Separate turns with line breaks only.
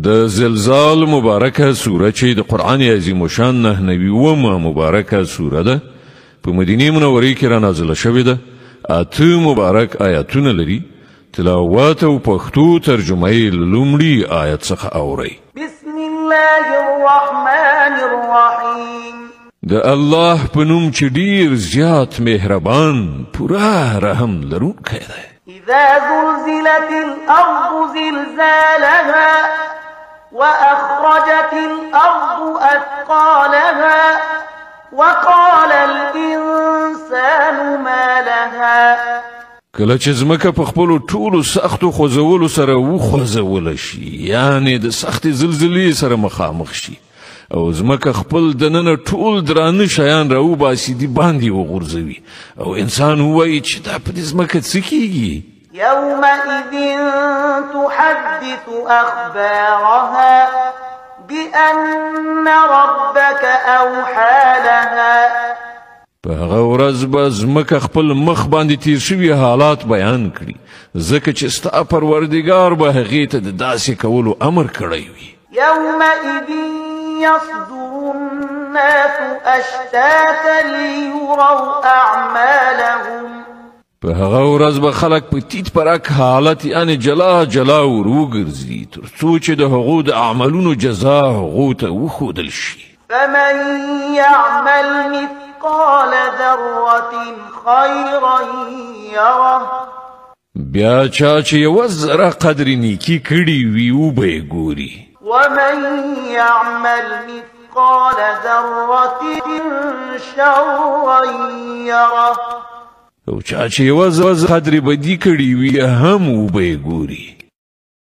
د زلزال مبارکه سوره چې د قرآن عظیم شان 99 مبارکه سوره ده، په مدینه منورې کې را نازله شوې ده. 8 مبارک آیاتونه لري. تلاوت او پښتو ترجمه یې لومړي آیت څخه اورئ.
بسم الله الرحمن الرحیم.
د الله په نوم چې ډیر زیات مهربان پوره رحم لرونکی دی.
اذا زلزلت الارض زلزالها وأخرجت الأرض أثقالها وقال الإنسان ما لها.
کله چې ځمکه په خپلو ټولو سختو خوځولو سره وخوځول شي، یعنې د سختې زلزلې سره مخامخ شي، او ځمکه خپل دننه ټول درانه شیان راوباسي، دی باندې وغورځوي، او انسان ووایي چې دا په دې ځمکه څه کیږي.
يومئذ تحدث أخبارها بأن ربك أوحى لها.
په هغه ورځ به ځمکه خپل مخ باندې تیر شوي حالات بیان کړي، ځکه چې ستا پروردګار به هغې ته د داسې کولو امر کړی وي.
يومئذ يصدر الناس أشتاتا ليروا أعمالهم.
په هغه ورځ به خلک په تیت پرک حالت، یعنې جلا جلا ور وګرځي، تر څو چې د هغو د عملونو جزا هغو ته وښودل شي.
فمن يعمل مثقال ذرة خيرا يره.
بیا چا چې یوه ذره قدر نیکي کړې وي وبه یې ګوري.
ومن يعمل مثقال ذرة شرا يره.
او چا چې یوه ذره قدر بدي کړې وي هم وبه یې ګوري.